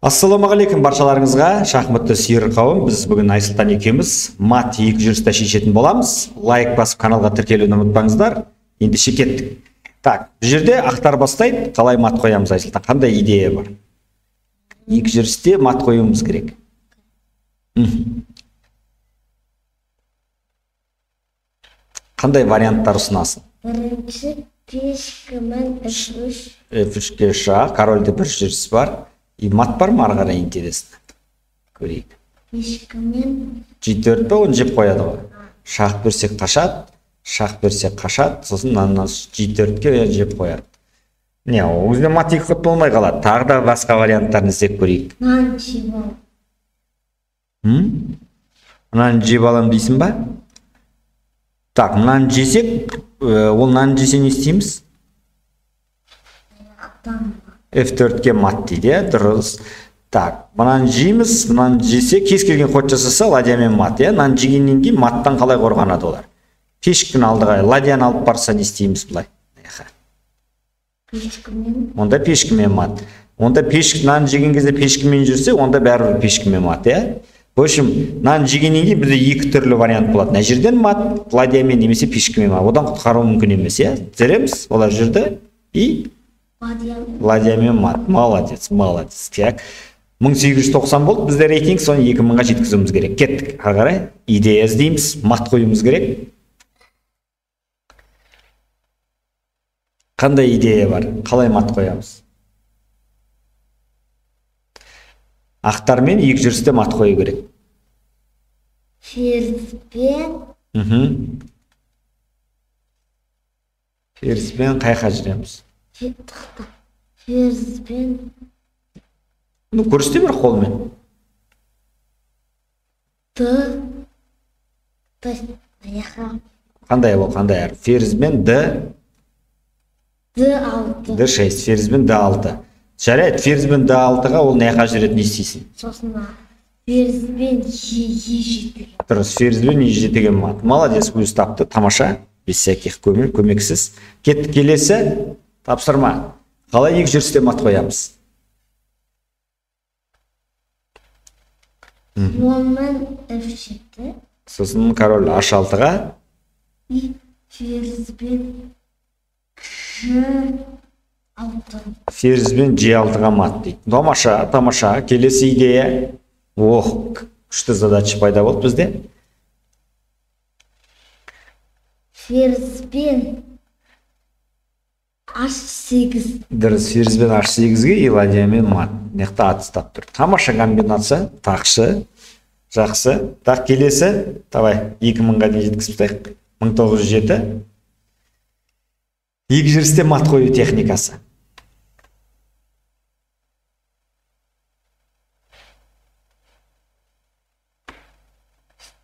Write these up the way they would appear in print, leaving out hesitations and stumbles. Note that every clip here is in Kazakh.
Ассалаумағалейкум баршаларыңызға, шахматты сүйер қауым. Біз бүгін Айсұлтан екеуміз мат екі жүрісті шешетін боламыз. Лайк басып каналға тіркелуді ұмытпаңыздар. Ендеше кеттік. Так, бұл жерде ақтар бастайды. Қалай мат қоямыз, Айсұлтан? Қандай идея бар? Екі жүрісте мат қоюымыз керек. Қандай варианттар ұсынасың? Бірінші пешкімен F3. F3-ке шах, корольде бір жүріс бар. И мат бар ма ары қарай, интересно? Көрейік. Пешкімен G4 пе, оны жеп қояды ғой. Шах берсек қашады, шах берсек қашады, сосын мынаны G4-ке жеп қояды. Не, ол кезде мат екі ход болмай қалады. Тағы да басқа варианттарын іздеп көрейік. Мынаны жеп аламын. Мынаны жеп аламын дейсің ба? Так, мынаны жесек, ол мынаны жесе не істейміз? F4-ке мат дейді, иә, дұрыс. Так, мынаны жейміз, мынаны жесе, кез келген ход жасаса, ладьямен мат, иә. Мынаны жегеннен кейін маттан қалай қорғанады олар? Пешкіні алдыға, ладьяны алып барса не істейміз былай? Пешкімен. Онда пешкімен мат. Онда пешкі, мынаны жеген кезде пешкімен жүрсе, онда бәрібір пешкімен мат, иә. В общем, мынаны жегеннен кейін бізде екі түрлі вариант болады. Мына жерден мат, ладьямен немесе пешкімен мат. Одан құтқару мүмкін емес, иә. Тізереміз, олар жүрді и ладьямен мат. Молодец, молодец. Так, 1890 болды бізде рейтинг, соны 2000-ға жеткізуіміз керек. Кеттік, ары қарай идея іздейміз, мат қоюымыз керек. Қандай идея бар? Қалай мат қоямыз? Ақтармен екі жүрісте мат қою керек. Ферзьпен. Ферзьпен қайқа жүреміз? Ферзьпен. Ну, көрсете бір қолмен. Д. То есть, аяқа. Қандай ол, қандай әріп? Ферзьпен Д. Д6. Д6, ферзьпен Д6. Жарайды, ферзьпен Д6-ға ол не жүреді, не істейсің? Сосын ферзьпен Е7. Дұрыс, ферзьпен Е7-ге мат. Молодец, өзі тапты, тамаша, без всяких көмексіз. Кеттік, келесі тапсырма. Қалай екі жүрісте мат қоямыз? Слонмен F7. Сосын король H6-ға. И ферзьпен G6. Ферзьпен G6-ға мат дейді. Тамаша, тамаша. Келесі идея. Ох, күшті задача пайда болды бізде. Ферзьпен H8. Дұрыс, ферзьпен H8-ге и ладьямен мат. Мына жақта ат ұстап тұр. Тамаша комбинация, тақшы, жақсы. Так, келесі, давай, 2000-ға дейін жеткізіп тастайық. 1907. Екі жүрісте мат қою техникасы.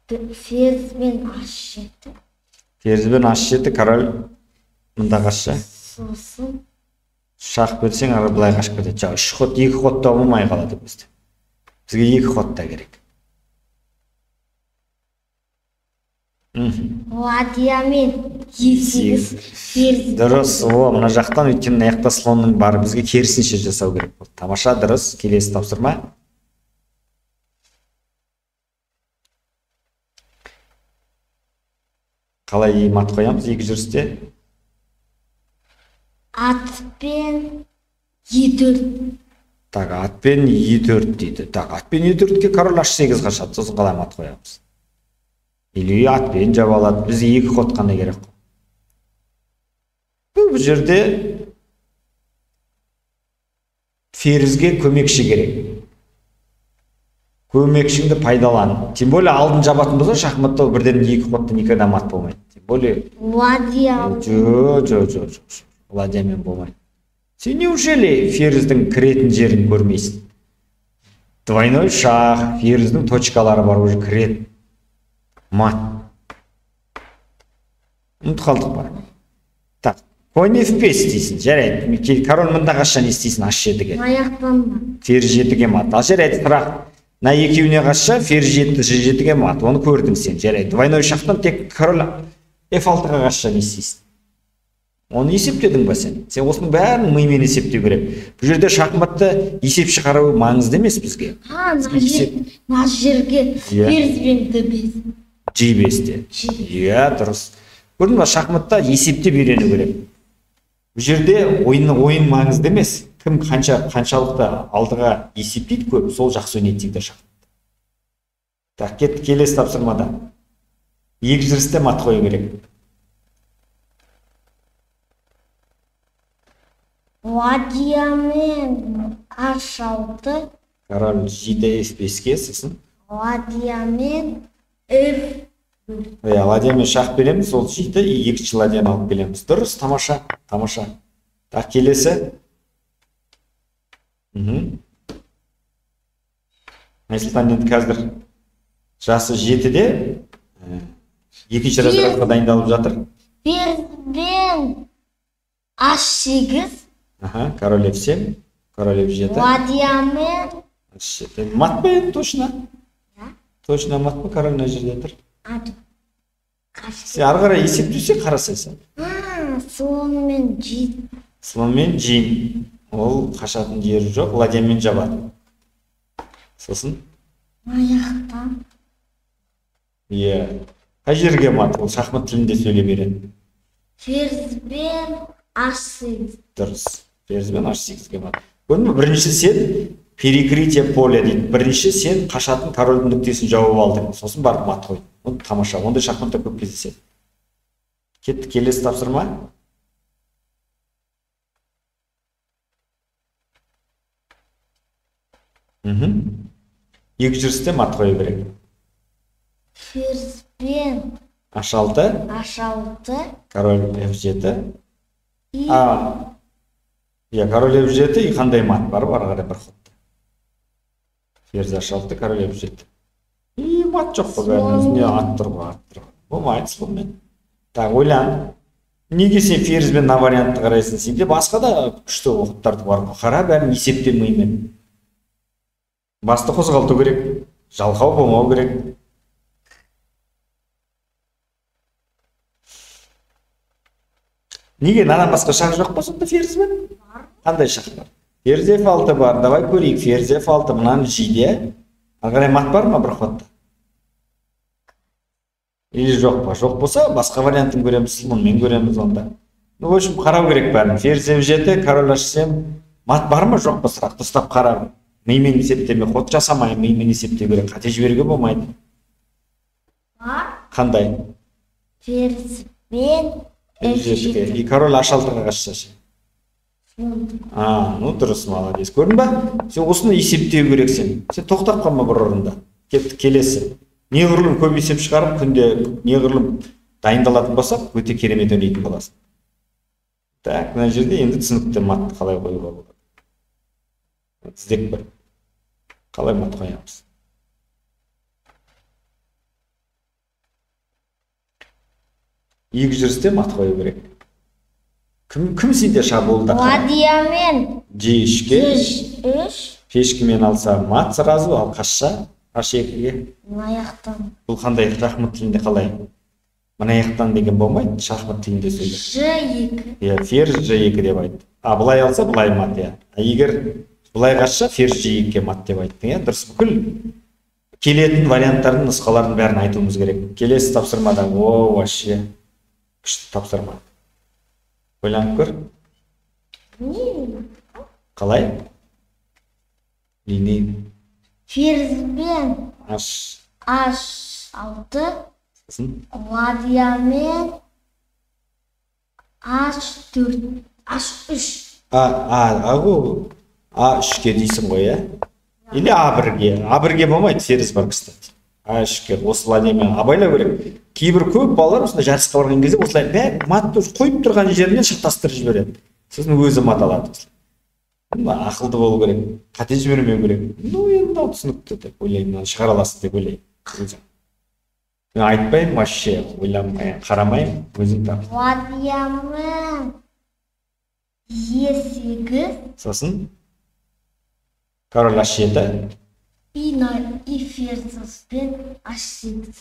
Ферзьпен H7. Ферзьпен H7, король мында қашса. Сосын шах берсең, ары былай қашып кетеді. Жаңа үш ход, екі ход та болмай қалады бізде. Бізге екі ход та керек. Ладьямен Е8, ферзь. Дұрыс, о, мына жақтан өйткені мына жақта слонның бары, бізге керісінше жасау керек болды. Тамаша, дұрыс. Келесі тапсырма. Қалай мат қоямыз екі жүрісте? Атпен Е4. Так, атпен Е4 дейді. Так, атпен Е4-ке король H8 қашады. Сосын қалай мат қоямыз? Или атпен жаба алады. Бізге екі ход қана керек. Бұл жерде ферзьге көмекші керек. Көмекшіңді пайдалан. Тем более алдын жабатын болса, шахматта ол бірден екі ходта никогда мат болмайды. Тем более ладья. Жоқ, жоқ, жоқ, жоқ. Ладьямен болмайды. Сен неужели ферзьдің кіретін жерін көрмейсің? Двойной шах, ферзьдің точкалары бар, уже кіреді. Мат. Ұмытып қалдық па? Так, конь F5 дейсің. Жарайды, король мында қашса не істейсің? H7-ге. Аяқтан ба? Ферзь 7-ге мат. Ал жарайды, бірақ мына екеуіне қашса, ферзь 7, G7-ге мат. Оны көрдің сен. Жарайды, двойной шахтан тек король F6-ға қашса не істейсің? Оны есептедің ба сен? Сен осының бәрін мимен есептеу керек. Бұл жерде шахматты есеп шығару маңызды емес бізге. Мына жерге ферзьбен d5. G5-те. Иә, дұрыс. Көрдің ба, шахматта есептеп үйрену керек. Бұл жерде ойын маңызды емес. Кім қаншалықты алдыға есептейді көп, сол жақсы ойнайды дейді шахматта. Так, кеттік келесі тапсырмада. Екі жүрісте мат қою керек. Ладьямен H6. Король G F5-ке, сосын. Ладьямен F4. Иә, ладьямен шах береміз, ол жейді, екінші ладьяны алып келеміз. Дұрыс, тамаша, тамаша. Так, келесі. Айсұлтан енді қазір жасы 7-де, екінші разрядқа дайындалып жатыр. Ферзьбен H8. Аха, король F7, король F7. Ладьямен H7. Мат па енді точно? Точно мат па? Король мына жерде тұр. Сен ары қарай есептесе қарасай сен. Слонмен G. Слонмен G. Ол қашатын жері жоқ, ладьямен жабады. Сосын? Аяқтан. Иә. Қай жерге мат? Ол шахмат тілінде сөйлей береді. Ферзьбен H8. Дұрыс. Ферзьбен H8-ге мат. Көрдің бе? Бірінші сен перекрытие поля дейді. Бірінші сен қашатын корольдің нүктесін жауып алдың. Сосын барып мат қойдың. Ол тамаша. Ондай шахматта көп кездеседі. Кеттік, келесі тапсырма. Екі жүрісте мат қою керек. Ферзьбен H6. H6. Король F7. Иә, король F7 и қандай мат бар? Ары қарай бір ходта. Ферзь H6, король F7. И мат жоқ қой, бәрінің өзіне ат тұр ғой, ат тұр. Болмайды слонмен. Так, ойлан. Неге сен ферзьбен мына вариантты қарайсың? Сенде басқа да күшті оқыттарды бар ғой. Қара, бәрін есепте мимен. Басты қозғалту керек, жалқау болмау керек. Неге мынадан басқа шах жоқ па сонда ферзьбен? Қандай шах бар? Ферзь F6 бар. Давай көрейік. Ферзь F6 мынаны жейді. Ары қарай мат бар ма бір ходта? Или жоқ па? Жоқ болса, басқа вариантын көреміз, слонмен көреміз онда. Ну, в общем, қарау керек бәрін. Ферзь F7, король H7. Мат бар ма, жоқ па сұрақ. Дұрыстап қара. Мимен есептеме, ход жасамай, мимен есептеу керек. Қате жіберуге болмайды. Бар. Қандай? Ферзьбен F7. И король H6-ға қашса ше. Ну дұрыс, молодец. Көрдің ба? Сен осыны есептеу керек сен. Сен тоқтап қалма бір орында. Кеттік, келесі. Неғұрлым көп есеп шығарып, күнде неғұрлым дайындалатын болсақ, өте керемет ойнайтын боласың. Так, мына жерде енді түсінікті матты қалай қоюға болады. Іздеп көр. Қалай мат қоямыз? Екі жүрісте мат қою керек. Кім сенде шабуылда? Ладьямен G3-ке. G3. Пешкімен алса мат сразу, ал қашса H2-ге. Мына жақтан. Бұл қандай шахмат тілінде қалай? Мына жақтан деген болмайды, шахмат тілінде сөйле. G2. Иә, ферзь G2 деп айтты. А былай алса былай мат, иә. А егер былай қашса ферзь G2-ге мат деп айттың, иә. Дұрыс, бүкіл келетін варианттардың, нұсқалардың бәрін айтуымыз керек. Келесі тапсырмада, о, вообще күшті тапсырма. Ойланып көр. Қалай? Линейный. Ферзьбен H6. Сосын? Ладьямен H4, H3. А3-ке дейсің ғой, иә? Или А1-ге. А1-ге болмайды, ферзь бар, кстати. А3-ке осы ладьямен абайлау керек. Кейбір көп балалар осындай жарысқа барған кезде осылай бәрі матты қойып тұрған жерінен шатастырып жібереді. Сосын өзі мат алады. Ақылды болу керек, қате жібермеу керек. Ну, енді мынау түсінікті деп ойлаймын, мынаны шығара аласың деп ойлаймын. Өзім. Мен айтпаймын, вообще ойламаймын, қарамаймын, өзім тап. Ладьямен Е8. Сосын король H7. И ферзьбен H8.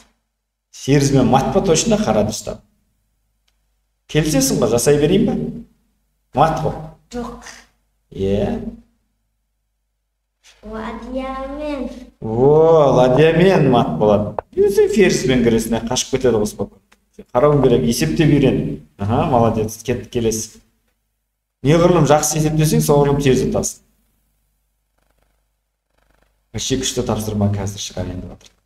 Ферзьбен мат па точно қара дұрыстап. Келісесің ба, жасай берейін ба? Мат қой. Жоқ. Иә. Ладьямен. О, ладьямен мат болады. Сен ферзьмен кіресің, қашып кетеді ғой спокойно. Қарауың керек, есептеп үйрен. Аха, молодец, кеттік келесі. Неғұрлым жақсы есептесең, соғұрлым тез ұтасың. Вообще күшті тапсырма қазір шығар енді жатыр.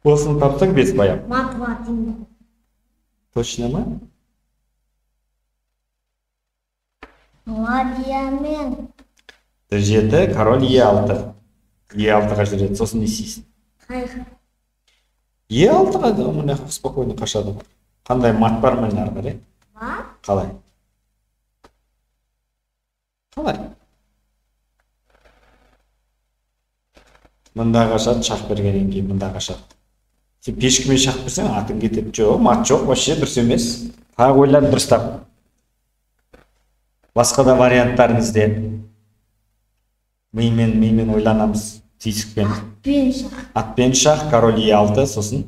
Осыны тапсаң 5 баян. Мат ладьямен. Точно ма? Ладьямен. 7, король Е6. Е6-ға жүреді, сосын не істейсің? Қайғы. Е6-ға мына спокойно қашады. Қандай мат бар міне ары қарай? Бар. Қалай? Қалай? Мында қашады, шах бергеннен кейін мында қашады. Сен пешкімен шах берсең, атың кетеді. Жоқ, мат жоқ, вообще дұрыс емес. Тағы ойлан дұрыстап. Басқа да варианттарын ізде. Мимен ойланамыз, түйсікпен. Атпен шах. Атпен шах, король Е6, сосын.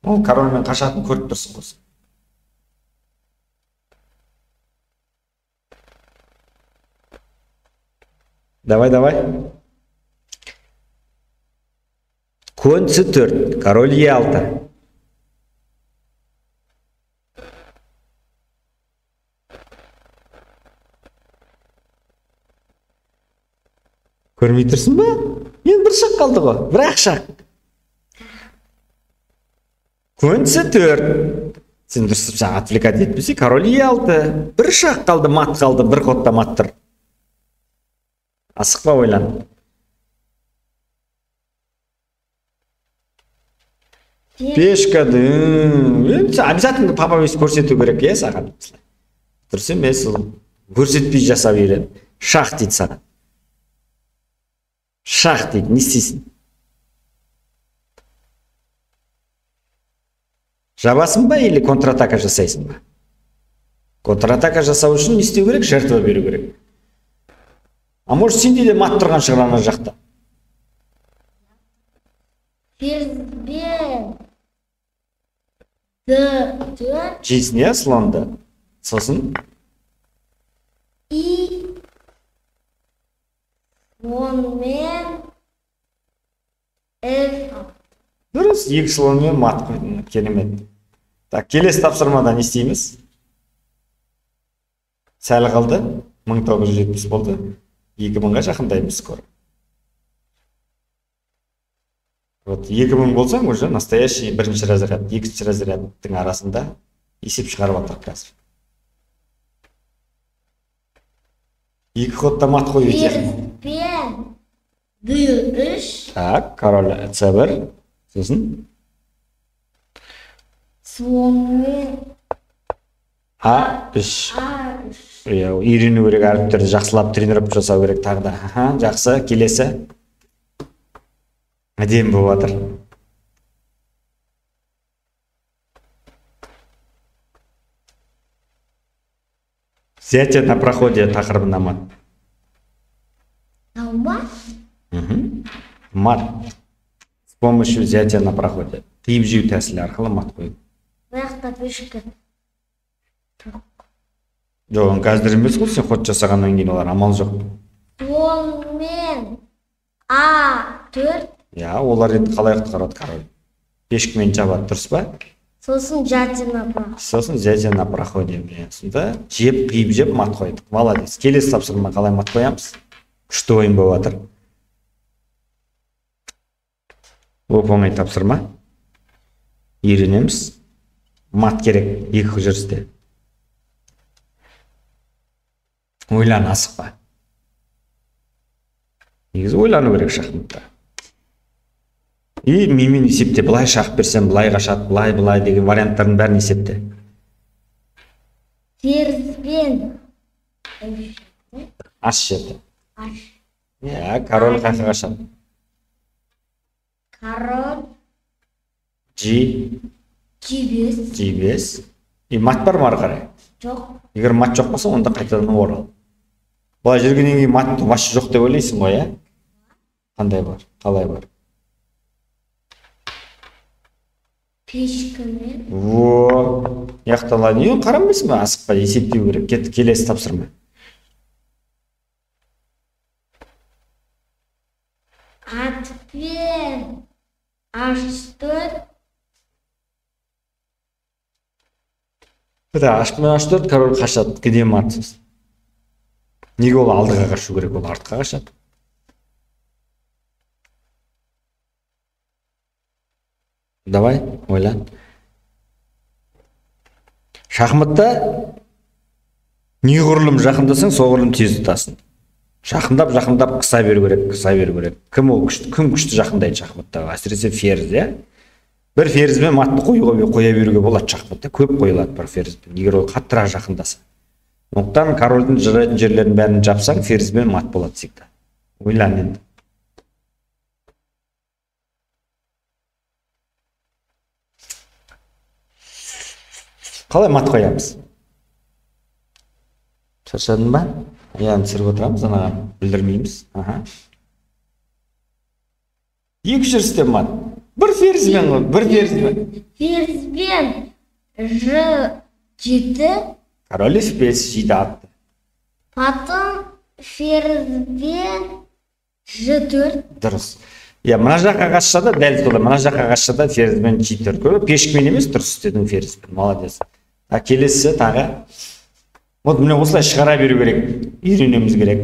Ол корольмен қашатын көріп тұрсың ғой. Давай, давай. Конь С4, король Е6. Көрмей тұрсың ба? Енді бір шақ қалды ғой, бір ақ шақ. Конь С4. Сен дұрыс жаңа отвлекать етпесе, король Е6. Бір шақ қалды, мат қалды, бір ходта мат тұр. Асықпа, ойлан. Пешка, обязательно папа өйстіп көрсету керек, иә, саған. Дұрыс емес, ол көрсетпей жасап үйрен. Шах дейді саған. Шах дейді, не істейсің? Жабасың ба или контратака жасайсың ба? Контратака жасау үшін не істеу керек? Жертва беру керек. А может, сенде де мат тұрған шығар ана жақта? Ферзьбен Д4. Жейсің, иә, слонды. Сосын? И слонмен F6. Дұрыс, екі слонмен мат қойдың, керемет. Так, келесі тапсырмада не істейміз? Сәл қалды, 1970 болды. 2000-ға жақындаймыз скоро. Вот 2000 болсаң, уже настоящий бірінші разряд, екінші разрядтың арасында есеп шығарып жатыр қазір. Екі ходта мат қою екен. Ферзьбен Д3. Так, король С1. Сосын слонмен А3. Иә, үйрену керек, әріптерді жақсылап тренировка жасау керек тағы да. Аха, жақсы, келесі. Әдемі болып жатыр. Взятие на проходе тақырыбына мат. Мат. С помощью взятия на проходе. Қиып жеу тәсілі арқылы мат қою. Бірақ пешка. Жоқ, оны қазір емес қой, сен ход жасағаннан кейін олар амал жоқ. Слонмен А4. Иә, олар енді қалай құтқарады король? Пешкімен жабады, дұрыс па? Сосын взятие на проходе. Сосын взятие на проходе. Сонда жеп, қиып жеп мат қойдық. Молодец. Келесі тапсырма қалай мат қоямыз? Күшті ойын болып жатыр. Оп-оңай тапсырма. Үйренеміз. Мат керек екі жүрісте. Ойлан, асықпа. Негізі ойлану керек шахматта. И мимен есепте, былай шах берсем, былай қашады, былай, былай деген варианттардың бәрін есепте. Ферзьбен H7. Иә, король қайда қашады? Король G G5. G5. И мат бар ма ары қарай? Жоқ. Егер мат жоқ болса, онда қайтадан орал. Былай жүргеннен кейін мат вообще жоқ деп ойлайсың ғой, иә? Қандай бар? Қалай бар? Пешкімен. Во, яқта ладья. Қарамайсың ба? Асықпа, есептеу керек. Кет, келесі тапсырма. Атпен H4. Да, H4 король қашады. Где мат? Неге ол алдыға қашу керек, ол артқа қашады? Давай, ойлан. Шахматта неғұрлым жақындасаң, соғұрлым тез ұтасың. Жақындап, жақындап қыса беру керек, қыса беру керек. Кім ол күшті, кім күшті жақындайды шахматта? Әсіресе ферзь, иә? Бір ферзьмен матты қоя беруге болады шахматта. Көп қойылады бір ферзьмен, егер ол қаттырақ жақындаса. Сондықтан корольдің жырайтын жерлерін бәрін жапсаң, ферзьмен мат болады всегда. Ойлан енді. Қалай мат қоямыз? Шаршадың ба? Аяғын түсіріп отырамыз, анаға білдірмейміз. Аха. Екі жүрісте мат. Бір ферзьмен ғой, бір ферзьмен. Ферзьмен Ж7. Король F5 жейді атты. Потом ферзьмен Ж4. Дұрыс. Иә, мына жаққа қашса да дәл солай, мына жаққа қашса да ферзьмен Ж4. Көрдің бе? Пешкімен емес, дұрыс істедің ферзьмен. Молодец. А келесі тағы. Вот міне осылай шығара беру керек, үйренуіміз керек.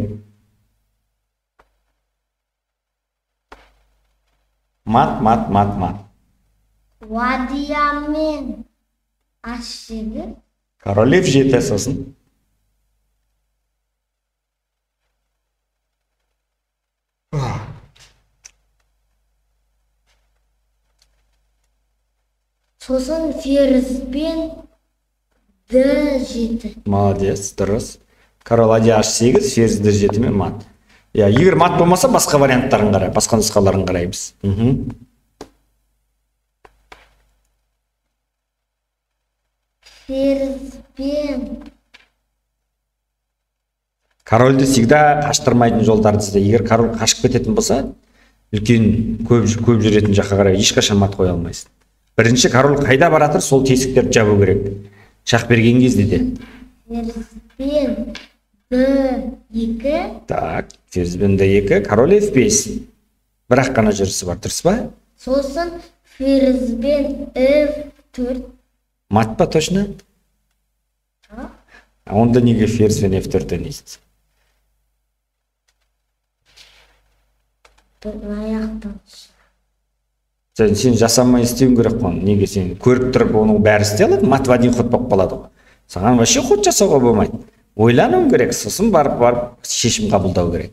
Мат, мат, мат, мат. Ладьямен H8. Король F7 сосын. Сосын ферзьмен D7. Молодец, дұрыс. Король ладья H8, ферзь D7 мен мат. Иә, егер мат болмаса, басқа варианттарын қарай, басқа нұсқаларын қараймыз. Ферзьмен. Корольді всегда қаштырмайтын жолдарды ізде. Егер король қашып кететін болса, үлкен көп жүретін жаққа қарай ешқашан мат қоя алмайсың. Бірінші король қайда баратыр, сол тесіктерді жабу керек. Шах берген кезде де. Ферзьмен D2. Так, ферзьмен D2, король F5. Бірақ қана жүрісі бар, дұрыс па? Сосын ферзьмен F4. Мат па точно? Жоқ. Онда неге ферзьмен F4 ойнайсың? Аяқтан. Сен жасамай істеуің керек қой. Неге сен көріп тұрып оның бәрі істей алады, мат в один ход болып қалады ғой. Саған вообще ход жасауға болмайды. Ойлануың керек, сосын барып шешім қабылдау керек.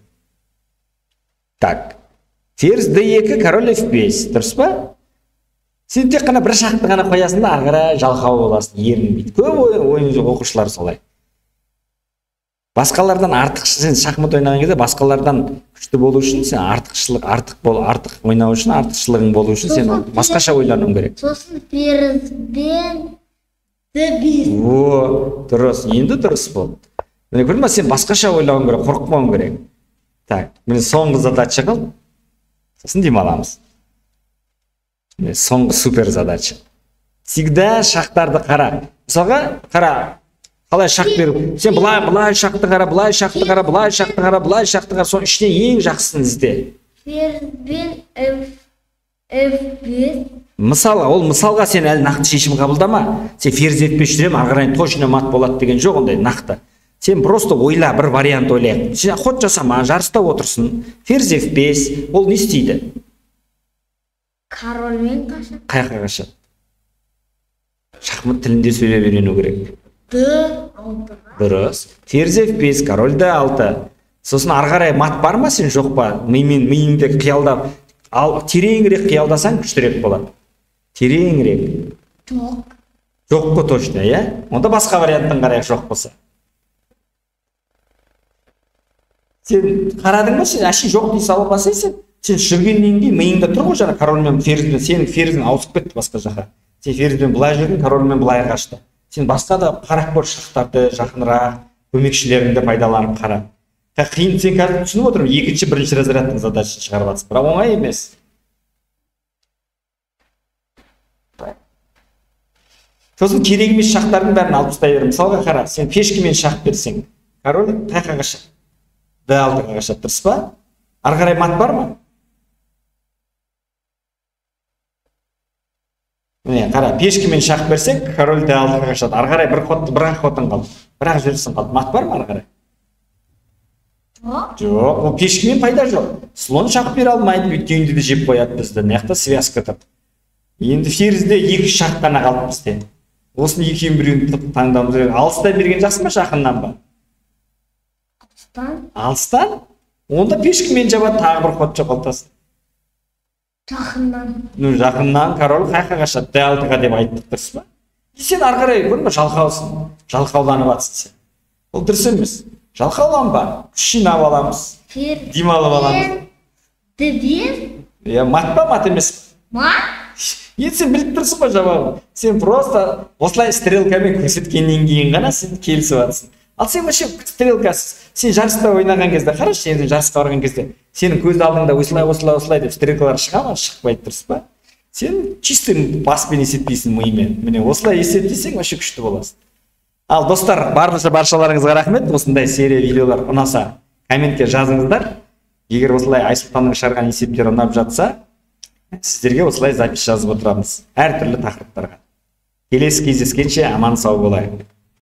Так, ферзь D2, король F5, дұрыс па? Сен тек қана бір шақты ғана қоясың да, ары қарай жалқау боласың, ерінбейді. Көп ойын оқушылар солай. Басқалардан артық, сен шахмат ойнаған кезде басқалардан күшті болу үшін, сен артықшылық, артық ойнау үшін, артықшылығың болу үшін сен басқаша ойлануың керек. Сосын ферзьмен D5. О, дұрыс, енді дұрыс болды. Міне көрдің ба, сен басқаша ойлауың керек, қорықпауың керек. Так, міне соңғы задача қыл. Сосын демаламыз. Міне соңғы супер задача. Всегда шахтарды қара. Мысалға, қара. Қалай шақ беру? Сен былай шақты қара, былай шақты қара, былай шақты қара, былай шақты қара, соның ішінен ең жақсысын ізде. Ферзьмен F5. Мысалға, ол мысалға сен әлі нақты шешім қабылдама. Сен ферзь F5 жүремін, ары қарай точно мат болады деген жоқ ондай нақты. Сен просто ойла, бір вариант ойлайық. Сен ход жасама, жарыста отырсын. Ферзь F5, ол не істейді? Корольмен қашады. Қай жаққа қашады? Шахмат тілінде сөйлеп үйрену керек. D6. Дұрыс. Ферзь F5, король D6. Сосын ары қарай мат бар ма, сен жоқ па? Мимен миыңды қиялдап, ал тереңірек қиялдасаң күштірек болады. Тереңірек. Жоқ. Жоқ қой точно, иә? Онда басқа варианттан қарайық жоқ болса. Сен қарадың ба, сен әшейін жоқ дей салып алсаң, сен жүргеннен кейін миыңда тұр ғой жаңа корольмен ферзьмен, сенің ферзің ауысып кетті басқа жаққа. Сен ферзьмен былай жүрдің, корольмен былай қашты. Сен басқа да қарап көр шахтарды жақынырақ, көмекшілеріңді пайдаланып қара. Қиын, сен қазір түсініп отырмын, екінші, бірінші разрядтың задачасын шығарып жатсың, бірақ оңай емес. Сосын керек емес шақтардың бәрін алып тастай бер. Мысалға қара, сен пешкімен шақ берсең, король қай жаққа қашады? Д6-ға қашады, дұрыс па? Ары қарай мат бар ма? Міне, қара, пешкімен шақ берсең, король Д6-ға қашады. Ары қарай бір ход, бір ақ ходың қалды. Бір ақ жүрісің қалды. Мат бар ма ары қарай? Жоқ, ол пешкімен пайда жоқ. Слон шақ бере алмайды, өйткені де жеп қояды бізді. Мына жақта связка тұр. Енді ферзде екі шақ қана қалды бізде. Осыны екеуінің біреуін таңдауымыз керек. Алыстан берген жақсы ма, жақыннан ба? Алыстан. Алыстан? Онда пешкімен жабады, тағы бір ход жоғалтасың. Жақыннан. Ну, жақыннан король қай жаққа қашады? Д6-ға деп айттық, дұрыс па? Сен ары қарай көрме, жалқаусың. Жалқауланып жатсың сен. Ол дұрыс емес. Жалқауланба, күш жинап аламыз. Демалып аламыз. Д5. Иә, мат па, мат емес па? Мат. Енді сен біліп тұрсың ғой жауабын. Сен просто осылай стрелкамен көрсеткеннен кейін ғана сен келісіп жатсың. Ал сен вообще стрелкасыз. Сен жарыста ойнаған кезде, қарашы, сен жарысқа барған кезде сенің көз алдыңда осылай, осылай, осылай деп стрелкалар шыға ма? Шықпайды, дұрыс па? Сен чистый баспен есептейсің, мимен. Міне, осылай есептесең, вообще күшті боласың. Ал достар, баршаларыңызға рахмет. Осындай серия видеолар ұнаса, комментке жазыңыздар. Егер осылай Айсұлтанның шығарған есептері ұнап жатса, сіздерге осылай запись жазып отырамыз әртүрлі тақырыптарға. Келесі кездескенше аман сау болайық.